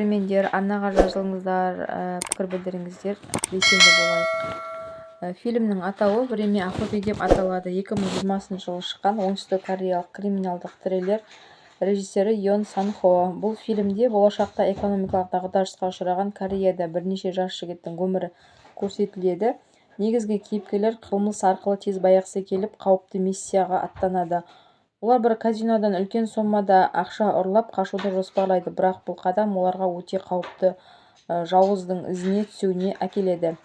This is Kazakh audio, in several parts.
Көрермендер, арнаға жазылыңыздар, пікір білдіріңіздер, белсенді болайық. Фильмнің атауы «Время охоты» деп аталады. 2020 жылы шыққан оңтүстік кореялық криминалдық триллер, режиссері Ён Сан-хо. Бұл фильмде болашақта экономикалық дағдарысқа ұшыраған Кореяда бірнеше жас жігіттің өмірі көрсетіледі. Негізгі кейіпкерлер қылмыс арқылы тез байығысы келіп, қауіпті миссияға аттанады. Олар бір казинодан үлкен сомада ақша ұрлап қашуды жоспарлайды, бірақ бұл қадам оларға өте қауіпті жауыздың ізіне түсуіне әкеледі.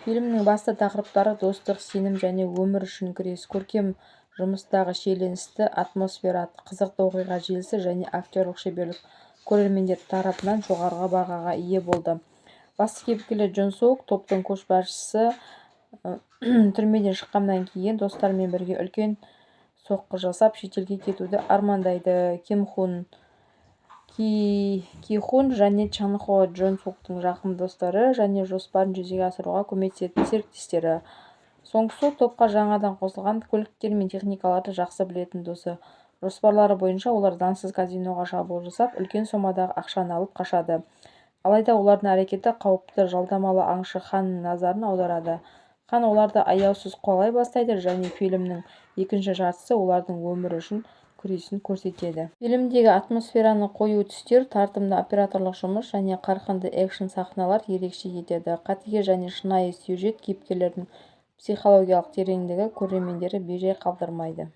Фильмнің басты тақырыптары: достық, сенім және өмір үшін күрес. Көркем жұмыстағы шиеленісті атмосфера, қызықты оқиға желісі және актерлік шеберлік көрермендер тарапынан жоғары бағаға ие болды. Басты кейіпкерлер: Джон Сук — топтың көшбасшысы, түрмеден шыққаннан кейін достарымен бірге үлкен соққы жасап, шетелге кетуді армандайды. Ким Ки Хун және Чан Хо — Джон Суктың жақын достары және жоспарын жүзеге асыруға көмектесетін серіктестері. Сонг Су — топқа жаңадан қосылған, көліктер мен техникаларды жақсы білетін досы. Жоспарлары бойынша, олар заңсыз казиноға шабуыл жасап, үлкен сомадағы ақшаны алып қашады. Алайда олардың әрекеті қауіпті жалдамалы аңшы Ханның назарын аударады. Хан оларды аяусыз қуалай бастайды және фильмнің екінші жартысы олардың өмір үшін күресін көрсетеді. Фильмдегі атмосфераны қою түстер, тартымды операторлық жұмыс және қарқынды экшн сахналар ерекше етеді. Қатыгез және шынайы сюжет, кейіпкерлердің психологиялық тереңдігі көрермендерді бейжай қалдырмайды.